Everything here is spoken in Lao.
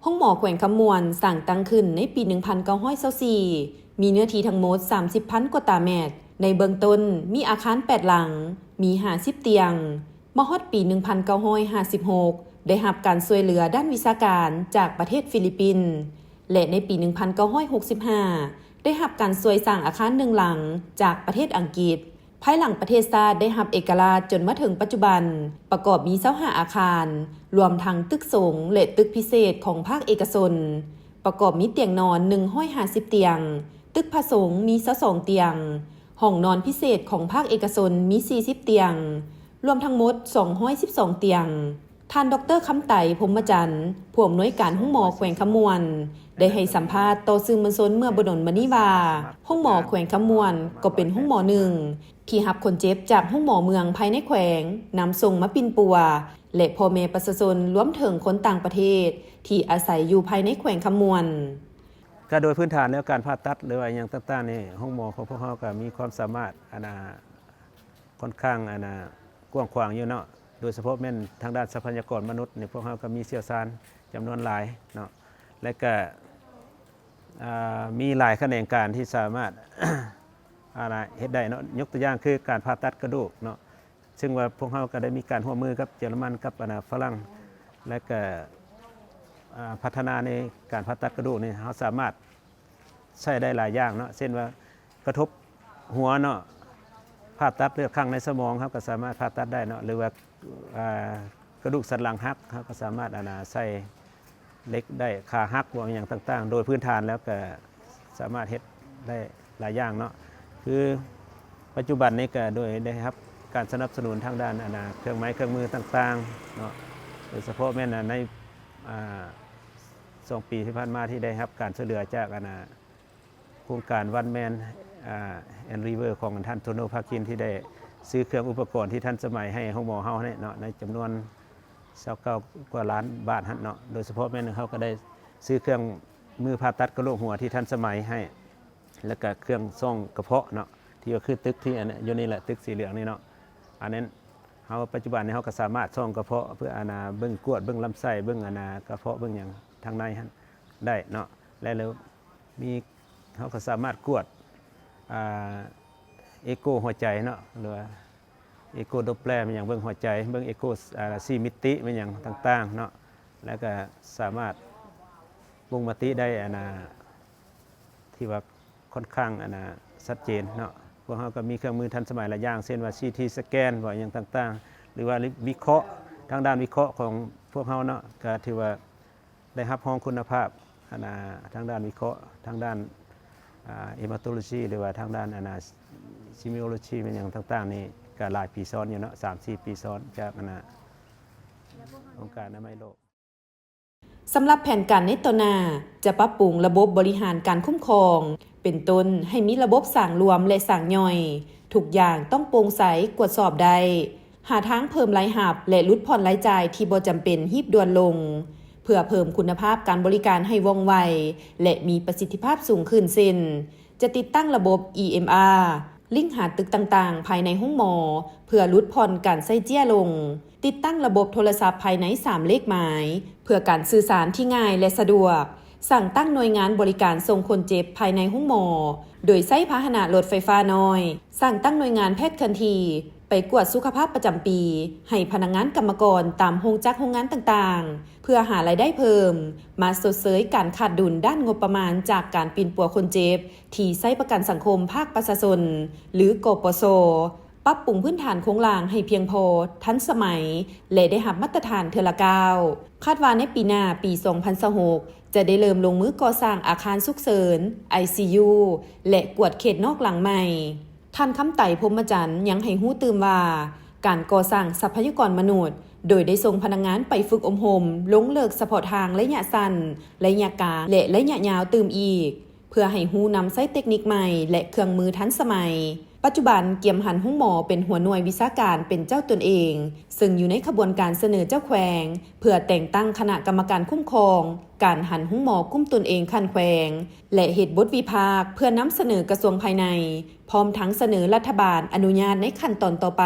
ໂຮງໝໍແຂວງຄຳມ່ວນສ້າງຕັ້ງຂຶ້ນໃນປີໜຶ່ງພັນເກົ້າຮ້ອຍຊາວສີ່ ມີເນື້ອທີ່ທັງໝົດສາມສິບພັນກວ່າຕາແມັດ. ໃນເບື້ອງຕົ້ນມີອາຄານແປດຫຼັງ, ມີຫ້າສິບຕຽງ. ມາຮອດປີໜຶ່ງພັນເກົ້າຮ້ອຍຫ້າສິບຫົກ ໄດ້ຮັບການຊ່ວຍເຫຼືອດ້ານວິຊາການຈາກປະເທດຟີລິບປິນ ແລະ ໃນປີໜຶ່ງພັນເກົ້າຮ້ອຍຫົກສິບຫ້າ ໄດ້ຮັບການຊ່ວຍສ້າງອາຄານໜຶ່ງຫຼັງຈາກປະເທດອັງກິດ. ພາຍຫຼັງປະເທດຊາດໄດ້ຮັບເອກະລາດຈົນມາເຖິງປັດຈຸບັນ, ປະກອບມີຊາວຫ້າອາຄານ, ລວມທັງຕຶກສົງ ແລະ ຕຶກພິເສດຂອງພາກເອກະຊົນ, ປະກອບມີຕຽງນອນໜຶ່ງຮ້ອຍຫ້າສິບຕຽງ, ຕຶກພະສົງມີຊາວສອງຕຽງ, ຫ້ອງນອນພິເສດຂອງພາກເອກະຊົນມີສີ່ສິບຕຽງ, ລວມທັງໝົດສອງຮ້ອຍສິບສອງຕຽງ. ທ່ານ ດອກເຕີ ຄຳໄຕ ພົມມະຈັນ ຜູ້ອຳນວຍການໂຮງໝໍແຂວງຄຳມ່ວນ ໄດ້ໃຫ້ສຳພາດຕໍ່ສື່ມວນຊົນເມື່ອບໍ່ດົນມານີ້ວ່າ, ໂຮງໝໍແຂວງຄຳມ່ວນກໍເປັນໂຮງໝໍໜຶ່ງ ທີ່ຮັບຄົນເຈັບຈາກໂຮງໝໍເມືອງພາຍໃນແຂວງ ນຳສົ່ງມາປິ່ນປົວ ແລະ ພໍ່ແມ່ປະຊາຊົນ ລວມເຖິງຄົນຕ່າງປະເທດທີ່ອາໄສຢູ່ພາຍໃນແຂວງຄຳມ່ວນ. ກໍໂດຍພື້ນຖານແລ້ວ ການຜ່າຕັດ ຫຼືວ່າຫຍັງຕ່າງໆນີ້ ໂຮງໝໍຂອງພວກເຮົາກໍມີຄວາມສາມາດ ອັນນ່າ ຄ່ອນຂ້າງ ອັນນ່າ ກວ້າງຂວາງຢູ່ເນາະ, ໂດຍສະເພາະແມ່ນທາງດ້ານຊັບພະຍາກອນມະນຸດນີ້ ພວກເຮົາກໍມີຊ່ຽວຊານຈຳນວນຫຼາຍເນາະ ແລະ ກໍ ອ່າ ມີຫຼາຍຂະແໜງການທີ່ສາມາດ ອັນນ່າ ເຮັດໄດ້ເນາະ. ຍົກຕົວຢ່າງຄືການຜ່າຕັດກະດູກເນາະ, ເຊິ່ງວ່າພວກເຮົາກໍໄດ້ມີການຮ່ວມມືກັບເຢຍລະມັນ ກັບ ອັນນ່າ ຝຣັ່ງ ແລະ ກໍ ອ່າ ພັດທະນາໃນການຜ່າຕັດກະດູກນີ້ ເຮົາສາມາດ ໃຊ້ໄດ້ຫຼາຍຢ່າງເນາະ, ເຊັ່ນວ່າກະທົບຫົວເນາະ, ຜ່າຕັດເລືອດຂ້າງໃນສະໝອງ ເຮົາກໍສາມາດຜ່າຕັດໄດ້ເນາະ, ຫຼືວ່າ ອ່າ ກະດູກສັນຫຼັງຫັກ ເຮົາກໍສາມາດ ອັນນ່າ ໃສ່ເຫຼັກໄດ້, ຂາຫັກ ບໍ່ຫຍັງຕ່າງໆ ໂດຍພື້ນຖານແລ້ວກໍສາມາດເຮັດໄດ້ຫຼາຍຢ່າງເນາະ. ຄືປັດຈຸບັນນີ້ກໍໂດຍໄດ້ຮັບການສະໜັບສະໜູນທາງດ້ານ ອັນນ່າ ເຄື່ອງໄມ້ເຄື່ອງມືຕ່າງໆເນາະ, ໂດຍສະເພາະແມ່ນໃນ ອ່າ ສອງປີທີ່ຜ່ານມາທີ່ໄດ້ຮັບການຊ່ວຍເຫຼືອຈາກ ອັນນ່າ ໂຄງການ One Man ອ່າ and River ຂອງທ່ານ ໂຕໂນ ພາຄິນ ທີ່ໄດ້ຊື້ເຄື່ອງອຸປະກອນທີ່ທັນສະໄໝໃຫ້ໂຮງໝໍເຮົານີ້ເນາະ ໃນຈຳນວນຊາວເກົ້າກວ່າລ້ານບາດຫັ້ນເນາະ. ໂດຍສະເພາະແມ່ນເຮົາກໍໄດ້ຊື້ເຄື່ອງມືຜ່າຕັດກະໂຫຼກຫົວທີ່ທັນສະໄໝໃຫ້ ແລ້ວກະເຄື່ອງສ່ອງກະເພາະເນາະ ທີ່ວ່າຄືຕຶກທີ່ອັນຢູ່ນີ້ແຫຼະ ຕຶກສີເຫຼືອງນີ້ເນາະ. ອັນນັ້ນເຮົາ ປັດຈຸບັນນີ້ເຮົາກໍສາມາດສ່ອງກະເພາະ ເພື່ອ ອັນນ່າ ເບິ່ງ ກວດເບິ່ງລຳໄສ້ ເບິ່ງ ອັນນ່າ ກະເພາະ ເບິ່ງຫຍັງທາງໃນຫັ້ນໄດ້ເນາະ ແລະ ແລ້ວມີ ເຮົາກໍສາມາດກວດ ອ່າ ເອໂກຫົວໃຈເນາະ ຫຼືວ່າເອໂກໂດບແລແມ່ນຫຍັງ ເບິ່ງຫົວໃຈ ເບິ່ງເອໂກ ອ່າ ສີ່ມິຕິແມ່ນຫຍັງຕ່າງໆເນາະ, ແລ້ວກໍສາມາດບົ່ງມະຕິໄດ້ ອັນນ່າ ທີ່ວ່າຄ່ອນຂ້າງ ອັນນ່າ ຊັດເຈນເນາະ. ພວກເຮົາກໍມີເຄື່ອງມືທັນສະໄໝຫຼາຍຢ່າງ ເຊັ່ນວ່າ ຊີທີສະແກນ ບໍ່ຫຍັງຕ່າງໆ ຫຼືວ່າວິເຄາະ ທາງດ້ານວິເຄາະຂອງພວກເຮົາເນາະ ກໍຖືວ່າ ໄດ້ຮັບຮອງຄຸນນະພາບ ອັນນ່າ ທາງດ້ານວິເຄາະ ທາງດ້ານ ອ່າ ເຮມາໂຕໂລຊີ ຫຼືວ່າທາງດ້ານ ອັນນ່າ ຊີເມໂອໂລຊີ ແມ່ນຫຍັງຕ່າງໆນີ້ ກໍຫຼາຍປີຊ້ອນຢູ່ເນາະ, ສາມສີ່ປີຊ້ອນ ຈາກ ອັນນ່າ ອົງການອະນາໄມໂລກ. ສຳລັບແຜນການໃນຕໍ່ໜ້າ ຈະປັບປຸງລະບົບບໍລິຫານການຄຸ້ມຄອງ ເປັນຕົ້ນໃຫ້ມີລະບົບສ້າງລວມ ແລະ ສ້າງຍ່ອຍ, ທຸກຢ່າງຕ້ອງໂປ່ງໃສ, ກວດສອບໄດ້. ຫາທາງເພີ່ມລາຍຮັບ ແລະ ຫຼຸດຜ່ອນລາຍຈ່າຍທີ່ບໍ່ຈຳເປັນຮີບດ່ວນລົງ ເພື່ອເພີ່ມຄຸນນະພາບການບໍລິການໃຫ້ວ່ອງໄວ ແລະ ມີປະສິດທິພາບສູງຂຶ້ນ ເຊັ່ນ ຈະຕິດຕັ້ງລະບົບ ອີ ເອັມ ອາ ລິ້ງຫາຕຶກຕ່າງໆພາຍໃນໂຮງໝໍ ເພື່ອຫຼຸດຜ່ອນການໃຊ້ເຈ້ຍລົງ, ຕິດຕັ້ງລະບົບໂທລະສັບພາຍໃນສາມເລກໝາຍ ເພື່ອການສື່ສານທີ່ງ່າຍ ແລະ ສະດວກ, ສ້າງຕັ້ງໜ່ວຍງານບໍລິການສົ່ງຄົນເຈັບພາຍໃນໂຮງໝໍ ໂດຍໃຊ້ພາຫະນະລົດໄຟຟ້ານ້ອຍ, ສ້າງຕັ້ງໜ່ວຍງານແພດເຄື່ອນທີ່ ໄປກວດສຸຂະພາບປະຈຳປີ ໃຫ້ພະນັກງານກຳມະກອນຕາມໂຮງຈັກໂຮງງານຕ່າງໆ ເພື່ອຫາລາຍໄດ້ເພີ່ມ ມາຊົດເຊີຍການຂາດດຸນດ້ານງົບປະມານຈາກການປິ່ນປົວຄົນເຈັບ ທີ່ໃຊ້ປະກັນສັງຄົມພາກປະຊາຊົນ ຫຼື ກປສ, ປັບປຸງພື້ນຖານໂຄງລ່າງໃຫ້ພຽງພໍ, ທັນສະໄໝ ແລະ ໄດ້ຮັບມາດຕະຖານເທື່ອລະກ້າວ. ຄາດວ່າໃນປີໜ້າ, ປີສອງພັນຊາວຫົກ ຈະໄດ້ເລີ່ມລົງມືກໍ່ສ້າງອາຄານສຸກເສີນ, ໄອຊີຢູ ແລະ ກວດເຂດນອກຫຼັງໃໝ່. ທ່ານ ຄຳໄຕ ພົມມະຈັນ ຍັງໃຫ້ຮູ້ຕື່ມວ່າ ການກໍ່ສ້າງຊັບພະຍາກອນມະນຸດ ໂດຍໄດ້ສົ່ງພະນັກງານໄປຝຶກອົບຮົມລົງເລິກສະເພາະທາງໄລຍະສັ້ນ, ໄລຍະກາງ ແລະ ໄລຍະຍາວຕື່ມອີກ ເພື່ອໃຫ້ຮູ້ນຳໃຊ້ເຕັກນິກໃໝ່ ແລະ ເຄື່ອງມືທັນສະໄໝ. ປັດຈຸບັນກຽມຫັນໂຮງໝໍເປັນຫົວໜ່ວຍວິຊາການເປັນເຈົ້າຕົນເອງ, ເຊິ່ງຢູ່ໃນຂະບວນການສະເໜີເຈົ້າແຂວງ ເພື່ອແຕ່ງຕັ້ງຄະນະກຳມະການຄຸ້ມຄອງການຫັນໂຮງໝໍກຸ່ມຕົນເອງຂັ້ນແຂວງ ແລະ ເຮັດບົດວິພາກເພື່ອນຳສະເໜີກະຊວງພາຍໃນ ພ້ອມທັງສະເໜີລັດຖະບານອະນຸຍາດໃນຂັ້ນຕອນຕໍ່ໄປ.